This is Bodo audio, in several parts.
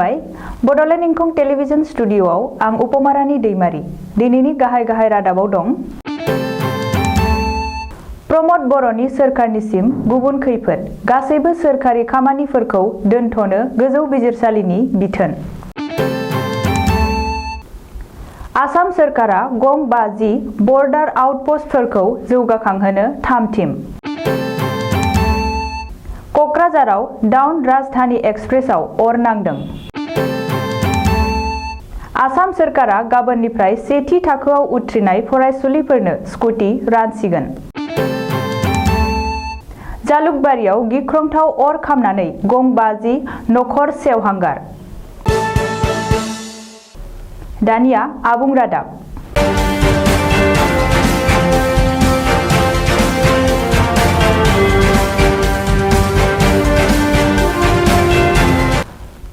खुलुमबाय बडलेण्ड इंखं टेलिभिजन स्टुडिय'आव आं उपमारानि दैमारी दिनैनि गाहाय रादाबाव दं। प्रमद बर'नि सोरखारनिसिम गुबुन खैफोद गासैबो सोरखारि खामानिफोरखौ दोनथ'नो गोजौ बिजिरसालिनि बिथोन। आसाम सोरखारा गं 50 बर्डार आउटपस्टफोरखौ जौगाखांहोनो थाम-थिम। कक्राझाराव डाउन राजधानी एक्सप्रेसआव अर नांदों। आसाम सोरखारा गाबोननिफ्राय सेथि थाखोआव उथ्रिनाय फरायसुलिफोरनो स्कुटि रानसिगोन। जालुकबारियाव गिख्रंथाव अर खामनानै गं 50 नखर सेवहांगार। दानिया आबुं रादाब।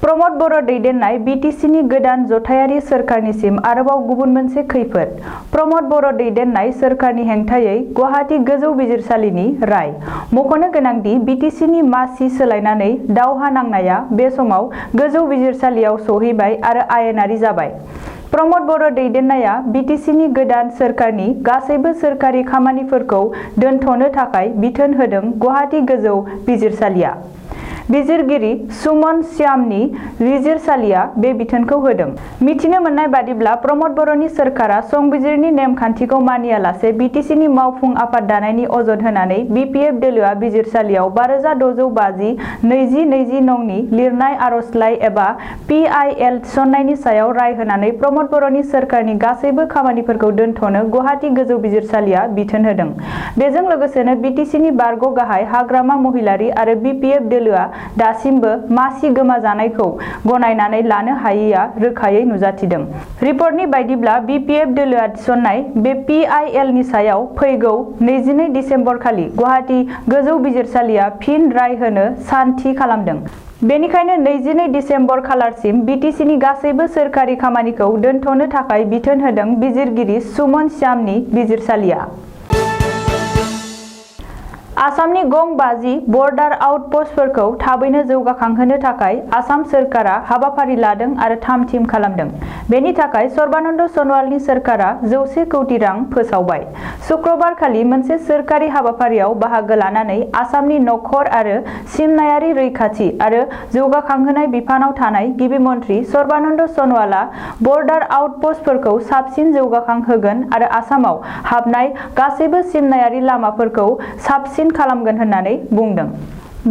प्रमद बर' दैदेननाय बिटिसिनि गोदान जथायारि सोरखारनिसिम आरोबाव गुबुन मोनसे खैफोद। प्रमद बर' दैदेननाय सोरखारनि हेंथायै गुवाहाटी गोजौ बिजिरसालिनि राय। मख'नो गोनांदि बिटिसिनि मासि सोलायनानै दावहा नांनाया बे समाव गोजौ बिजिरसालियाव सौहैबाय आरो आयेनारि जाबाय। प्रमद बर' दैदेननाया बिटिसिनि गोदान सोरखारनि गासैबो सोरखारि खामानिफोरखौ दोनथ'नो थाखाय बिथोन होदों गुवाहाटी गोजौ बिजिरसालिया। बिजिरगिरि सुमन श्यामनि बिजिरसालिया बे बिथोनखौ होदों। मिथिनो मोननाय बादिब्ला प्रमद बर'नि सोरखारा संबिजिरनि नेमखान्थिखौ मानियालासे बिटिसिनि मावफुं आफाद दानायनि अजद होनानै बिपिएफ दोलोआ बिजिरसालियाव 5650 2020 नंनि लिरनाय आर'जलाइ एबा पिआइएल थिसननायनि सायाव राय होनानै प्रमद बर'नि सोरखारनि गासैबो खामानिफोरखौ दोनथ'नो गुवाहाटी गोजौ बिजिरसालिया बिथोन होदों। बेजों लोगोसेनो बिटिसिनि बारग' गाहाय हाग्रामा महिलारी आरो बिपिएफ दोलोआ दासिमबो मासि गोमाजानायखौ गनायनानै लानो हायैया रोखायै नुजाथिदों। रिपर्टनि बायदिब्ला बिपिएफ दोलोआ थिसननाय बे पिआइएलनि सायाव फैगौ 22 दिसेम्बर खालि गुवाहाटी गोजौ बिजिरसालिया फिन राय होनो सान थि खालामदों। बेनिखायनो 22 दिसेम्बर खालारसिम बिटिसिनि गासैबो सोरखारि खामानिखौ दोनथ'नो थाखाय बिथोन होदों बिजिरगिरि सुमन श्यामनि बिजिरसालिया। आसामनि गं 50 बर्डार आउटपस्टफोरखौ थाबैनो जौगाखांहोनो थाखाय आसाम सोरखारा हाबाफारि लादों आरो थाम-थिम खालामदों। बेनि थाखाय सर्बानन्द सन'वालनि सोरखारा 100 कौटि रां फोसावबाय। शुक्रबार खालि मोनसे सोरखारि हाबाफारियाव बाहागो लानानै आसामनि नखर आरो सिमनायारि रैखाथि आरो जौगाखांहोनाय बिफानाव थानाय गिबि मन्थ्रि सर्बानन्द सन'वालआ बर्डार आउटपस्टफोरखौ साबसिन जौगाखांहोगोन आरो आसामाव हाबनाय गासैबो सिमनायारि लामाफोरखौ साबसिन खालामगोन होननानै बुंदों।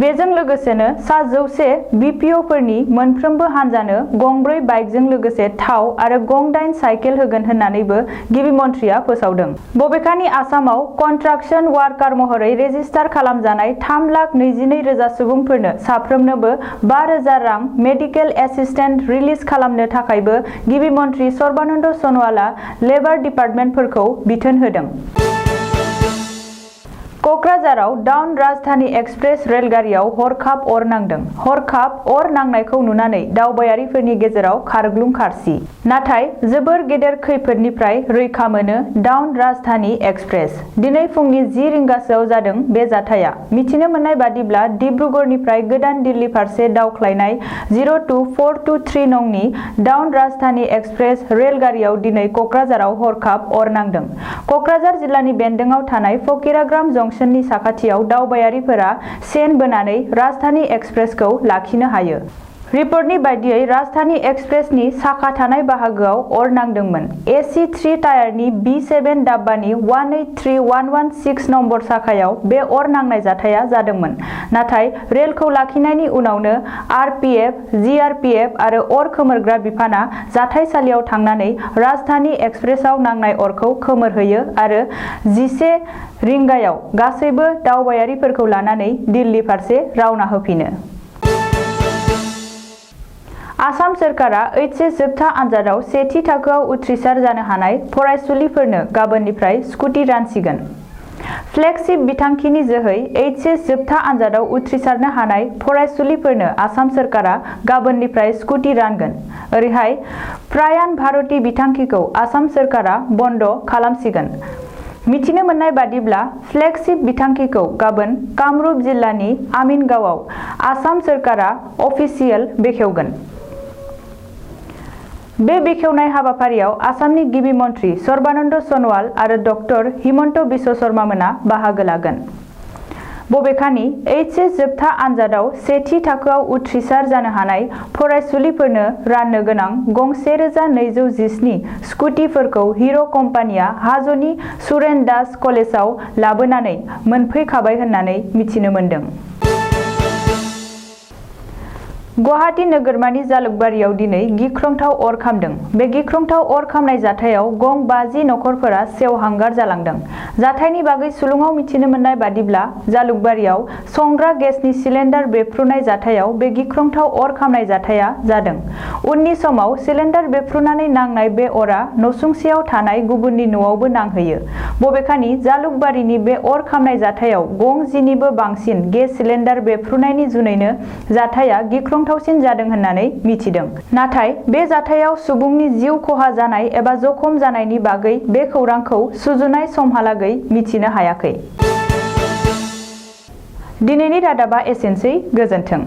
बेजों लोगोसेनो सा 100 बिपिअ'फोरनि मोनफ्रोमबो हानजानो गं 4 बाइकजों लोगोसे थाव आरो गं 8 साइकेल होगोन होननानैबो गिबि मन्थ्रिया फोसावदों। बबेखानि आसामाव कन्ट्राक्सन वार्कार महरै रेजिस्टार खालामजानाय 3,22,000 सुबुंफोरनो साफ्रोमनोबो 5,000 रां मेडिकेल एसिस्टेन्ट रिलिज खालामनो थाखायबो गिबि मन्थ्रि सर्बानन्द सन'वालआ लेबार डिपार्टमेन्टफोरखौ बिथोन होदों। कक्राझाराव डाउन राजधानी एक्सप्रेस रेलगारियाव हरखाब अर नांदों। हरखाब अर नांनायखौ नुनानै दावबायारिफोरनि गेजेराव खारग्लुं खारसि। नाथाय जोबोर गेदेर खैफोदनिफ्राय रैखा मोनो डाउन राजधानी एक्सप्रेस। दिनै फुंनि 10 रिंगासोआव जादों बे जाथाया। मिथिनो मोननाय बादिब्ला डिब्रुगड़निफ्राय गोदान दिल्ली फारसे दावख्लायनाय 02423 नंनि डाउन राजधानी एक्सप्रेस रेलगारियाव दिनै कक्राझाराव हरखाब अर नांदों। कक्राझार जिल्लानि बेन्दोंआव थानाय फकिराग्राम जंक्शननि साखाथियाव दावबायारिफोरा सेन बोनानै राजधानी एक्सप्रेसखौ लाखिनो हायो। रिपर्टनि बायदियै राजधानी एक्सप्रेसनि साखा थानाय बाहागोआव अर नांदोंमोन। एसि 3 टायारनि B7 डाब्बानि 183116 नम्बर साखायाव बे अर नांनाय जाथाया जादोंमोन। नाथाय रेलखौ लाखिनायनि उनावनो आरपिएफ, जिआरपिएफ आरो अर खोमोरग्रा बिफाना जाथायसालियाव थांनानै राजधानी एक्सप्रेसआव नांनाय अरखौ खोमोरहोयो आरो 11 रिंगायाव गासैबो दावबायारिफोरखौ लानानै दिल्ली फारसे रावना होफिनो। आसाम सोरखारा एचएस जोबथा आनजादाव सेथि थाखोआव उथ्रिसार जानो हानाय फरायसुलिफोरनो गाबोननिफ्राय स्कुटि रानसिगोन। फ्लेगशिप बिथांखिनि जोहै एचएस जोबथा आनजादाव उथ्रिसारनो हानाय फरायसुलिफोरनो आसाम सोरखारा गाबोननिफ्राय स्कुटि रानगोन। ओरैहाय प्रायान भारती बिथांखिखौ आसाम सोरखारा बन्द खालामसिगोन। मिथिनो मोननाय बादिब्ला फ्लेगशिप बिथांखिखौ गाबोन कामरुप जिल्लानि आमिनगावआव आसाम सोरखारा अफिसियेल बेखेवगोन। बे बेखेवनाय हाबाफारियाव आसामनि गिबि मन्त्रि सर्बानन्द सनवाल आरो डक्टर हिमन्त बिश्व शर्मा मोना बाहागो लागोन। बबेखानि एचएस जोबथा आनजादाव सेथि थाखोआव उथ्रिसार जानो हानाय फरायसुलिफोरनो राननो गोनां गं 1217 स्कुटिफोरखौ हिर' कम्पानिया हाजोनि सुरेन दास कलेजाव लाबोनानै मोनफैखाबाय होननानै मिथिनो मोन्दों। गुवाहाटी नोगोरमानि जालुकबारियाव दिनै गिख्रंथाव अर खामदों। बे गिख्रंथाव अर खामनाय जाथायाव गं 50 नखरफोरा सेवहांगार जालांदों। जाथायनि बागै सुलुङाव मिथिनो मोननाय बादिब्ला जालुकबारियाव संग्रा गेसनि सिलिन्डार बेफ्रुनाय जाथायाव बे गिख्रंथाव अर खामनाय जाथाया जादों। उननि समाव सिलिन्डार बेफ्रुनानै नांनाय बे अरा नसुंसेयाव थानाय गुबुननि न'आवबो नांहैयो। बबेखानि जालुकबारिनि बे अर खामनाय जाथायाव गं 10 निबो बांसिन गेस सिलिन्डार बेफ्रुनायनि जुनैनो जाथाया गिख्रंथावसिन जादों होननानै मिथिदों। नाथाय बे जाथायाव सुबुंनि जिउ खहा जानाय एबा जखम जानायनि बागै बे खौरांखौ सुजुनाय समहालागै मिथिनो हायाखै। दिनैनि रादाबा एसेनोसै। गोजोन्थों।